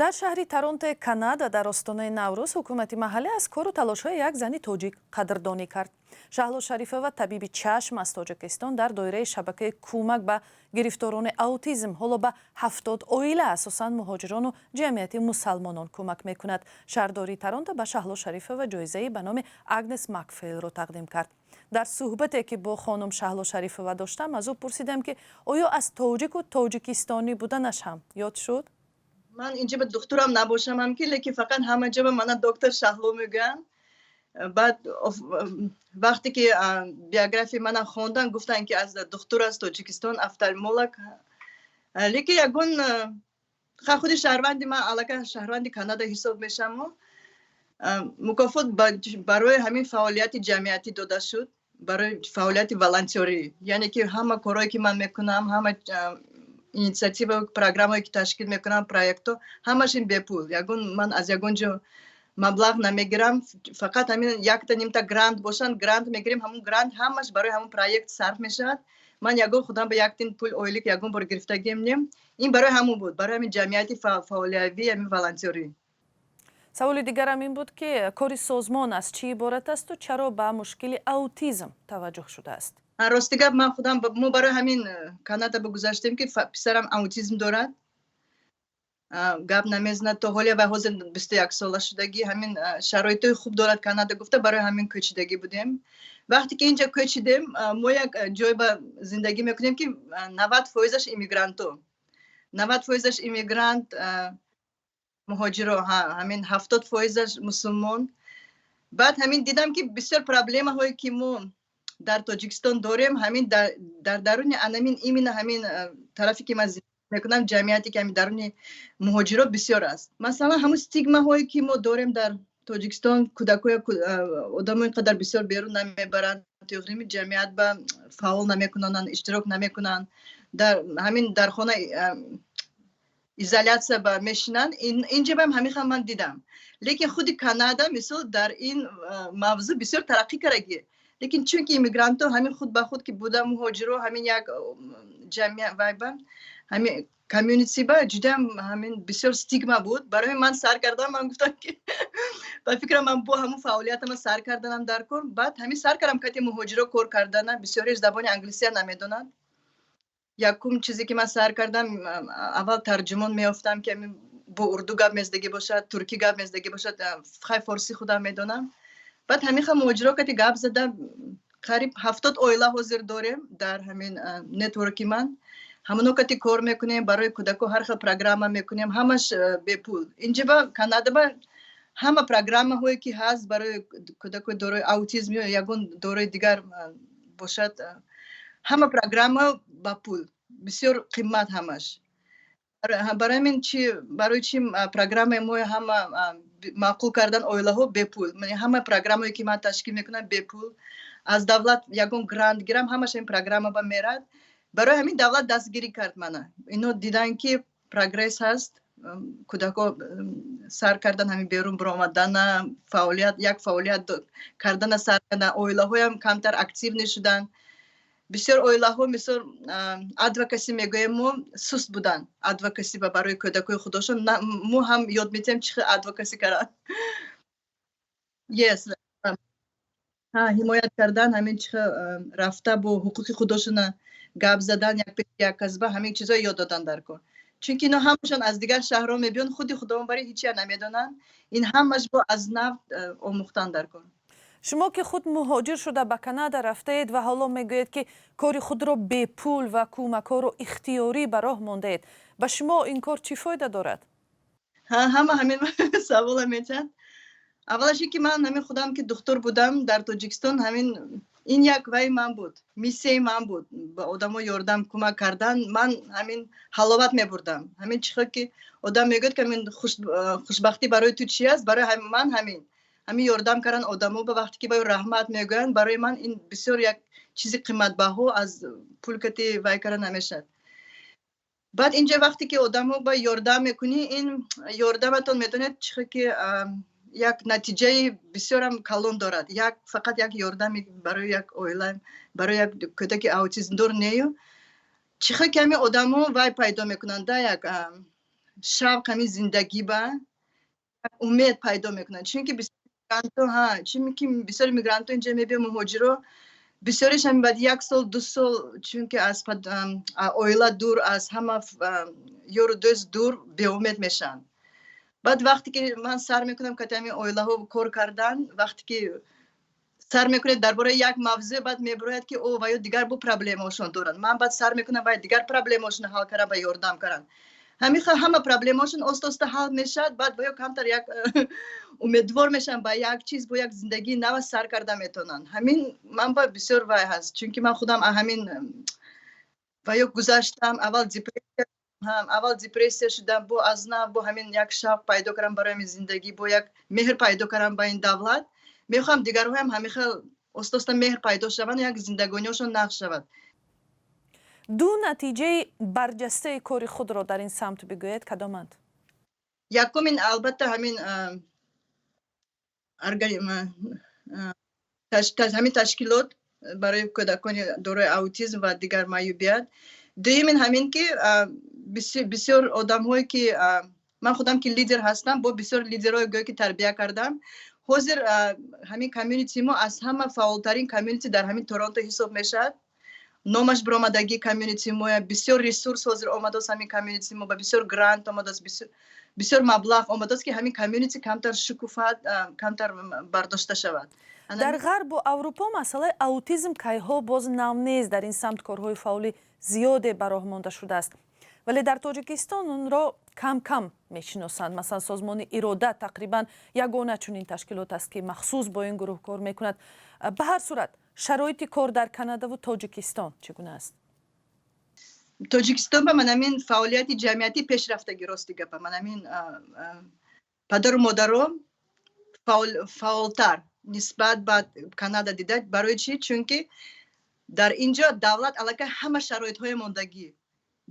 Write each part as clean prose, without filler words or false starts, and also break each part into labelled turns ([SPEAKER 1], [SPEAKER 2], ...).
[SPEAKER 1] Дар шаҳри Торонтои Канада дар остонаи Наврӯз ҳукумати маҳаллӣ аз кору талошҳои як зани тоҷик қадрдонӣ кард. Шаҳло Шарифова, табиби чашм аз Тоҷикистон, дар доираи шабакаи кӯмак ба гирифторони аутизм ҳоло ба 70 оила, асосан муҳоҷирону ҷамъияти мусалмонон, кӯмак мекунад. Шаҳрдории Торонто ба Шаҳло Шарифова ҷоизаи ба номи Агнес Макфейлро тақдим кард. Дар суҳбате, ки бо хонум Шаҳло Шарифова доштам, аз ӯ пурсидам, ки оё аз тоҷику тоҷикистонӣ буданаш ҳам ёд шуд.
[SPEAKER 2] Ман инҷа ба духтурам набошамам, ки лекин фақат ҳама ҷо ба мана доктор Шаҳло мегӯянд. Баъд вақте ки биографияи мана хондан, гуфтанд, ки аз духтур аз Тоҷикистон, офтальмолог, лекин ягон худи шаҳрванди ман аллакай шаҳрванди Канада ҳисоб мешаваму мукофот барои ҳамин фаъолияти ҷамъиятӣ дода шуд, барои фаъолияти волонтёрӣ, яъне ки ҳама корҳое, ки ман мекунам, ҳама инициатива, программае, ки ташкил мекунам, проектҳо, ҳамаш ин бепул. Ягон ман аз ягон ҷо маблағ намегирам. Фақат ҳамин якта нимта грант бошанд, грант мегирем. Ҳамун грант ҳамаш барои ҳамун проект сарф мешавад. Ман ягон худам ба як тин пул ойлик ягон бор гирифтагием нем. Ин барои ҳамун буд, барои ҳамин ҷамъияти фаъолиявӣ, ҳамин волонтёрӣ.
[SPEAKER 1] Саволи дигарам ин буд, ки кори созмон аз чӣ иборат асту чаро ба мушкили аутизм таваҷҷӯҳ шудааст?
[SPEAKER 2] Рости гап, ман худам, мо барои ҳамин Канада бигузаштем, ки писарам аутизм дорад, гап намезанад то ҳоле ва ҳозир 21 сола шудагӣ. Ҳамин шароитҳои хуб дорад Канада гуфта, барои ҳамин кӯчидагӣ будем. Вақте ки инҷа кӯчидем, мо як ҷой ба зиндагӣ мекунем, ки 90 фоизаш иммигранту, 90 фоизаш иммигрант, муҳоҷиро, ҳамин 70 фоизаш мусулмон. Баъд ҳамин дидам, ки бисёр проблемаҳое, ки мо дар Тоҷикистон дорем, ҳамин дар даруни анамин, именно ҳамин тарафе, ки ман мекунам, ҷамъияте, ки ҳамин даруни муҳоҷиро бисёр аст. Масалан, ҳамун стигмаҳое, ки мо дорем дар Тоҷикистон, кӯдакоя, одамо ин қадар бисёр берун намебаранд, тӯғрими ҷамъият ба фаъол намекунанд, иштирок намекунанд, дар ҳамин дар хона изолятсия ба мешинанд. Инҷа бам ҳамин хел ман дидам. Лекин худи Канада, мисол, дар ин мавзӯъ бисёр тараққӣ кардагӣ, лекин чунки иммигрантҳо ҳамин худ ба худ ки буда, муҳоҷиро, ҳамин як ҷамъият вайба, ҳамин community ба ҷудам ҳамин бисёр стигма буд. Барои ман сар кардам, ман гуфтам, ки ба фикрам ман бо ҳамун фаъолиятама сар карданам дар кор. Баъд ҳамин сар кардам кати муҳоҷиро кор кардана. Бисёреш забони англисия намедонанд. Якум чизе, ки ман сар кардам, аввал тарҷумон меёфтам, ки бо урду гап мезадагӣ бошад, туркӣ гап мезадагӣ бошад. Хай, форсӣ худам медонам. Баъд ҳамин хел муҳоҷиро кати гап зада, қариб 70 оила ҳозир дорем дар ҳамин network и ман. Ҳамоно кати кор мекунем, барои кӯдако ҳар хел программа мекунем, ҳамаш бепул. Инҷа ба Канада ба ҳама программаҳое, ки ҳаст барои кӯдакои дорои аутизм ё ягон дорои дигар бошад, ҳама программа ба пул, бисёр қимат ҳамаш. Барои ҳамин чи, барои чи программаи мо ҳама маъқул кардан оилаҳо бепул. Ҳама программае, ки ман ташкил мекунам, бепул. Аз давлат ягон грант гирам, ҳамаш ин программа ба мерад. Барои ҳамин давлат дастгирӣ кард мана. Ино дидан, ки прогресс ҳаст, кӯдако сар кардан ҳамин берун баромадана, фаъолият, як фаъолият кардана сар кардан, оилаҳоям камтар активный шуданд. Бисёр оилаҳо, мисол, advocacy мегӯем мо, суст буданд advocacy ба барои кӯдакои худошон. Мо ҳам ёд метиҳем, чӣ хел advocacy кардан, yes, ҳимоят кардан, ҳамин чӣ хел рафта бо ҳуқуқи худошона гап задан, як пеши як касба, ҳамин чизҳо ёд додан дар кор. Чунки ино ҳамашон аз дигар шаҳрҳо мебиёнд, худи худовон барои ҳичия намедонанд. Ин ҳамаш бо аз нав омӯхтан дар кор.
[SPEAKER 1] Шумо, ки худ муҳоҷир шуда ба Канада рафтаед ва ҳоло мегӯед, ки кори худро бепул ва кӯмакҳоро ихтиёрӣ ба роҳ мондаед, ба шумо ин кор чӣ фоида дорад?
[SPEAKER 2] Ҳама ҳамин савола метиҳанд. Аввалаш ин ки ман ҳамин худам, ки духтур будам дар Тоҷикистон, ҳамин ин як вай ман буд, миссияи ман буд, ба одамо ёрдам, кӯмак кардан. Ман ҳамин ҳаловат мебурдам. Ҳамин чӣ хел ки одам мегӯяд, ки ҳамин хушбахтӣ барои ту чи аст, барои ман ҳамин ёрдам кардан одамо, ба вақте ки ба раҳмат мегӯянд, барои ман ин бисёр як чизи қиматбаҳо, аз пул кати вай карда намешавад. Баъд инҷа вақте ки одамо ба ёрдам мекунӣ, ин ёрдаматон, медонед, чӣ хел ки як натиҷаи бисёрам калон дорад. Як фақат як ёрдами барои як оила, барои як кӯдаки аутизмдор нею, чӣ хел ки ҳамин одамо вай пайдо мекунанд да як Шавқ, ҳамин зиндагӣ ба умед пайдо мекунанд, чунки чунки бисёри мигрантҳо инҷа мебиён, муҳоҷиро бисёриш ҳамин баъд як сол, 2 сол, чунки аз оила дур, аз ҳама ёру дӯст дур, беумед мешаванд. Баъд вақте ки ман сар мекунам кати ҳамин оилаҳо кор кардан, вақте ки сар мекунед дар бораи як мавзӯъ, баъд мебирояд, ки о, ва ё дигар бо проблемаошон доранд. Ман баъд сар мекунам вай дигар проблемаошонро ҳал кардан ва ёрдам кардан. Ҳамин хел ҳама проблемаошон оста оста ҳал мешавад. Баъд ва ё камтар як умедвор мешаванд ба як чиз, бо як зиндагии нава сар карда метавонанд. Ҳамин ман ба бисёр вай ҳаст, чунки ман худам ҳамин ва ё гузаштам. Аввал депрессия шудам, бо аз нав бо ҳамин як шавқ пайдо кардам барои ҳамин зиндагӣ, бо як меҳр пайдо кардам ба ин давлат. Мехоҳам дигарҳоям ҳамин хел оста оста меҳр пайдо шаванд, як зиндагониҳошон нағз шавад.
[SPEAKER 1] Ду натиҷаи барҷастаи кори худро дар ин самт бигӯед, кадоманд?
[SPEAKER 2] Якумин, албатта, ҳамин ташкилот барои кӯдакони дорои аутизм ва дигар маъюбият. Дуюмин ҳамин ки бисёр одамҳое ки ман худам ки лидер ҳастам, бо бисёр лидерҳое гӯё ки тарбия кардам. Ҳозир ҳамин community мо аз ҳама фаъолтарин community дар ҳамин Торонто ҳисоб мешавад. Номаш биромадагии community моя. Бисёр ресурс ҳозир омадааст ҳамин community мо ба, бисёр грант омадааст, бисёр маблағ омадааст, ки ҳамин community камтар шукуфад, камтар бардошта шавад.
[SPEAKER 1] Дар Ғарбу Аврупо масъалаи аутизм кайҳо боз нав нест. Дар ин самт корҳои фаъоли зиёде ба роҳ монда шудааст, вале дар Тоҷикистон онро кам кам мешиносанд. Масалан, созмони «Ирода» тақрибан ягона чунин ташкилот аст, ки махсус бо ин гурӯҳ кор мекунад. Ба ҳар сурат, шароити кор дар Канадаву Тоҷикистон чӣ гуна аст?
[SPEAKER 2] Тоҷикистон ба ман ҳамин фаъолияти ҷамъиятӣ пешрафтагӣ, рости гапа, ман ҳамин падару модаро фаъолтар нисбат ба Канада дида. Барои чӣ? Чунки дар ин ҷо давлат аллакай ҳама шароитҳои мондагӣ,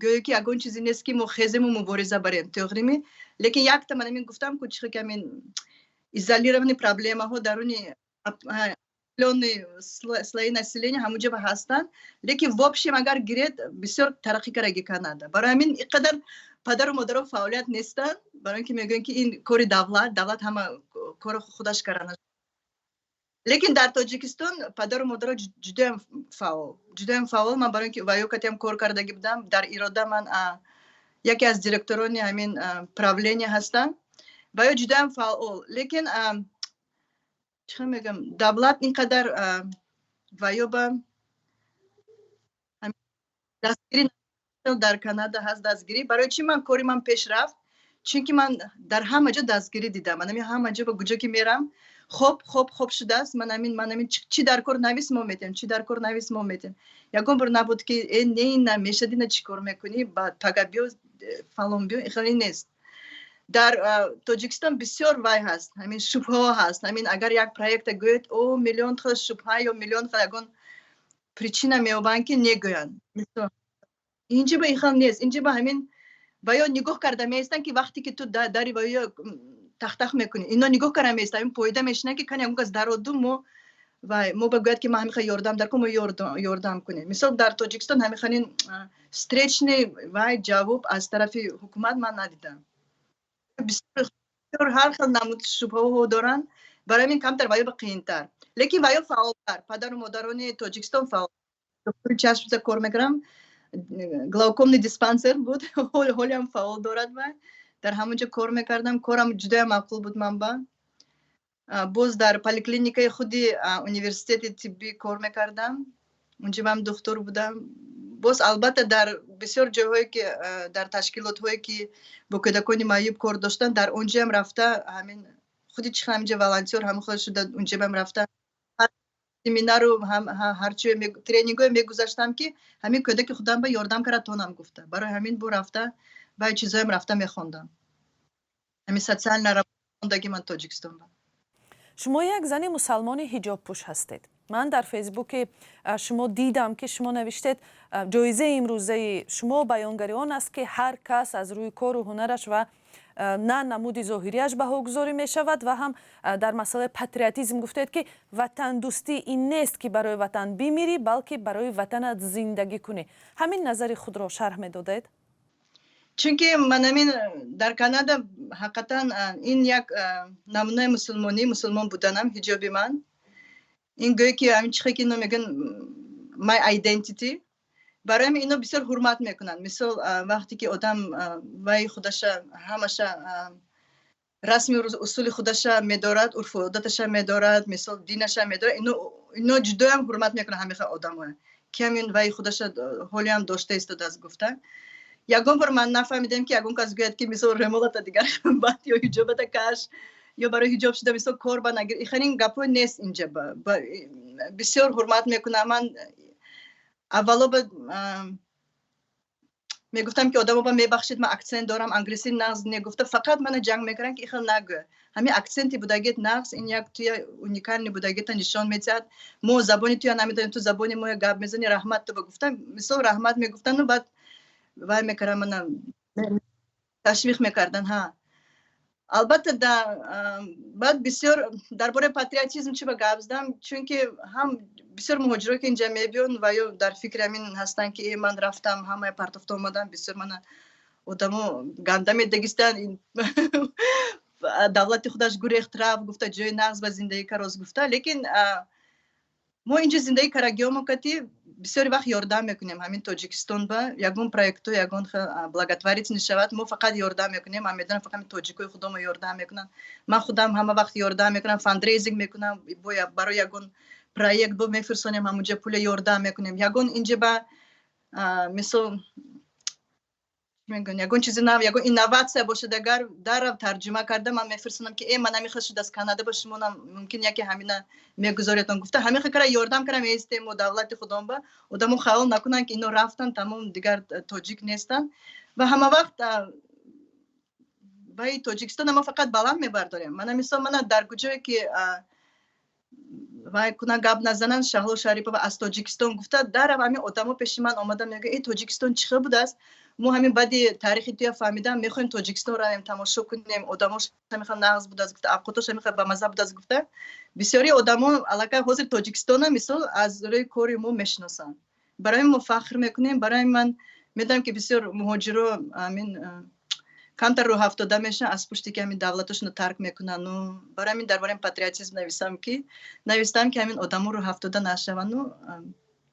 [SPEAKER 2] гӯё ки ягон чизе нест, ки мо хезему мубориза барем, тоғрими. Лекин якта ман ҳамин гуфтам ку, чихе ки ҳамин изолированный проблемаҳо даруни определённые слои населения ҳамунҷо ҳастанд. Лекин в общем агар гиред, бисёр тараққӣ кардаги Канада. Барои ҳамин ин қадар падару модаро фаъолият нестанд, барои ин ки мегӯянд, ки ин кори давлат, давлат ҳама кори худаш карда. Лекин дар Тоҷикистон падару модаро ҷудоям фаъол, ҷудоям фаъол. Ман барои ин ки ваё катиам кор кардагӣ будам дар «Ирода», ман яке аз директорони ҳамин правления ҳастам. Ваё ҷудоям фаъол, лекин чӣ мегӯям, давлат ин қадар ваё ба дастгирӣ. Дар Канада ҳаст дастгирӣ. Барои чӣ ман кори ман пеш рафт? Чунки ман дар ҳама ҷо дастгирӣ дидам. Ман ҳамин ҳама ҷо ба куҷо ки мерам, хоб хоб хоб шудааст. Ман ҳамин чӣ дар кор навис, мо метем, чӣ дар кор навис, мо метем. Ягон бор набуд, ки э, не, ин намешад, ина чӣ кор мекунӣ, баъд пага биё, фалон биё, хеле нест. Дар Тоҷикистон бисёр вай ҳаст, ҳамин шубҳаҳо ҳаст. Ҳамин агар як проекта гӯед, о, миллион хел шубҳа ё миллион хел ягон причина меёбанд, ки негӯянд. Инҷа ба ин хел нест. Инҷа ба ҳамин ва ё нигоҳ карда меистанд, ки вақте ки ту дари ва ё тахтах мекунӣ, ино нигоҳ карда меистанд, ҳамин поида мешинанд, ки кани ягон кас дароду мо вай мо ба гӯяд, ки ман ҳамин хел ёрдам дар кор, мо ёрдам кунем. Мисол, дар Тоҷикистон ҳамин хелин встречный вай ҷавоб аз тарафи ҳукумат ман надидам. Бисёр ҳар хел намуд шубҳаҳо доранд. Барои ҳамин камтар ваё ба қиинтар, лекин ваё фаъолтар, падару модарони Тоҷикистон фаъол. Духтури чашм кор мекунам, глаукомный диспансер буд, ҳолиам фаъол дорад вай. Дар ҳамон ҷо кор мекардам, корам ҷудоям маъқул буд ман ба. Боз дар поликлиникаи худи университети тиббӣ кор мекардам, унҷо ман духтур будам. Боз, албатта, дар бисёр ҷойҳое ки дар ташкилотҳое ки бо кӯдакони маъюб кор доштанд, дар он ҷоям рафта, ҳамин худи чи ҳаминҷа волонтёр ҳамин хел шуда, унҷоам рафта, семинару ҳарчи тренингҳое мегузаштам, ки ҳамин кӯдаки худам ба ёрдам карда тонам гуфта. Барои ҳамин бу рафта вай чизоям рафта мехондам, ҳамин социальная хондаги ман Тоҷикистон ба.
[SPEAKER 1] Шумо як зани мусалмони ҳиҷобпӯш ҳастед. Ман дар Фейсбуки шумо дидам, ки шумо навиштед: ҷоизаи имрӯзаи шумо баёнгари он аст, ки ҳар кас аз рӯи кору ҳунараш ва на намуди зоҳириаш баҳогузорӣ мешавад. Ва ҳам дар масъалаи патриотизм гуфтед, ки ватандӯстӣ ин нест, ки барои ватан бимирӣ, балки барои ватанат зиндагӣ кунӣ. Ҳамин назари худро шарҳ медодед?
[SPEAKER 2] Чунки манамин дар Канада ҳақиқатан ин як намунаи мусулмонӣ, мусулмон буданам, ҳиҷоби ман ин гӯё ки ҳамин чихе ки ино мегӯян my identity. Барои ҳамин ино бисёр ҳурмат мекунанд. Мисол, вақте ки одам вай худаша ҳамаша расми усули худаша медорад, урфу одаташа медорад, мисол, динаша медорад, ино ҷудоям ҳурмат мекунанд ҳамин хел одамоя, ки ҳамин вай худаша ҳолиам дошта истодааст гуфта. Ягон бор ман нафаҳмидем, ки ягон кас гӯяд, ки мисол, ремолата дигар бад ё ҳиҷобата каш ё барои ҳиҷоб шуда, мисол, кор ба нагир. Иханин гапҳо нест инҷа. Бисёр ҳурмат мекунам. Ман аввало мегуфтам, ки одамо ба мебахшед, ман акцент дорам, англисӣ нағз не гуфта, фақат мана ҷанг мекунанд, ки ихел нагӯ, ҳамин акценти будагит нағз, ин як туя уникальный будагита нишон медиҳад, мо забони туя намедонем, ту забони моя гап мезанӣ, раҳмат ту ба гуфтам. Мисол, раҳмат мегуфтану баъд вай мекардам, мана ташвиқ мекардан. Ҳа, албатта, да. Баъд бисёр дар бораи патриотизм чӣ ба гап задам, чунки ҳам бисёр муҳоҷиро, ки инҷа мебиён ва ё дар фикри ҳамин ҳастанд, ки э, ман рафтам, ҳамаи партофта омадам, бисёр мана одамо ганда медагистанд, давлати худаш гурехт рафт гуфта, ҷои нағз ба зиндагӣ кароз гуфта. Лекин мо инҷо зиндагӣ карагиёмо кати бисёри вақт ёрдам мекунем ҳамин Тоҷикистон ба ягон проекту, ягон благотворительный шавад, мо фақат ёрдам мекунем. Ман медонам, фақат тоҷикои худомо ёрдам мекунанд. Ман худам ҳама вақт ёрдам мекунам, fundraising мекунам, барои ягон проект бо мефирсонем, ҳамунҷа пуля ёрдам мекунем. Ягон инҷа ба, мисол, мегӯян, ягон чизи нав, ягон инноватсия бошад, агар дарав тарҷума карда ман мефирсонам, ки э, ман ҳамин шуд аз Канада, ба шумонам мумкин яке ҳамина мегузоретон гуфта, ҳамин кара ёрдам кара меистем. Мо давлати худом ба одамо хаёл накунанд, ки ино рафтан, тамом, дигар тоҷик нестанд. Ва ҳама вақт ваи Тоҷикистона мо фақат баланд мебардорем. Мана, мисол, мана дар куҷое ки вай куна гап назананд, Шаҳло Шарипова аз Тоҷикистон гуфта, дарав ҳамин одамо пеши ман омада мегӯяд: «Э, Тоҷикистон чӣ хел будааст? Мо ҳамин баъди таърихи туя фаҳмидам, мехоҳем Тоҷикистон равем, тамошо кунем, одамош ҳамихел нағз будааст гуфта, авқотош ҳамихел бамаза будааст» гуфта. Бисёри одамо аллакай ҳозир Тоҷикистона, мисол, аз рӯи кори мо мешиносанд. Барои мо фахр мекунем. Барои ман медонам, ки бисёр муҳоҷиро ҳамин камтар рӯҳафтода мешаванд аз пушти ки ҳамин давлатошонро тарк мекунанду. Барои ҳамин дар бораи патриотизм нависам, ки навистам, ки ҳамин одамо рӯҳафтода нашаванду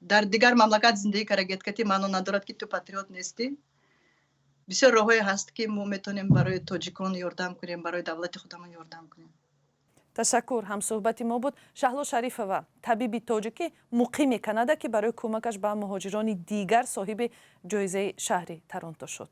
[SPEAKER 2] дар дигар мамлакат зиндагӣ карагеткати маъно надорад, ки ту патриот нестӣ. Бисёр роҳҳое ҳаст, ки мо метавонем барои тоҷикон ёрдам кунем, барои давлати худамон ёрдам кунем.
[SPEAKER 1] Ташаккур. Ҳамсӯҳбати мо буд Шаҳло Шарифова, табиби тоҷикӣ, муқими Канада, ки барои кӯмакаш ба муҳоҷирони дигар соҳиби ҷоизаи шаҳри Торонто шуд.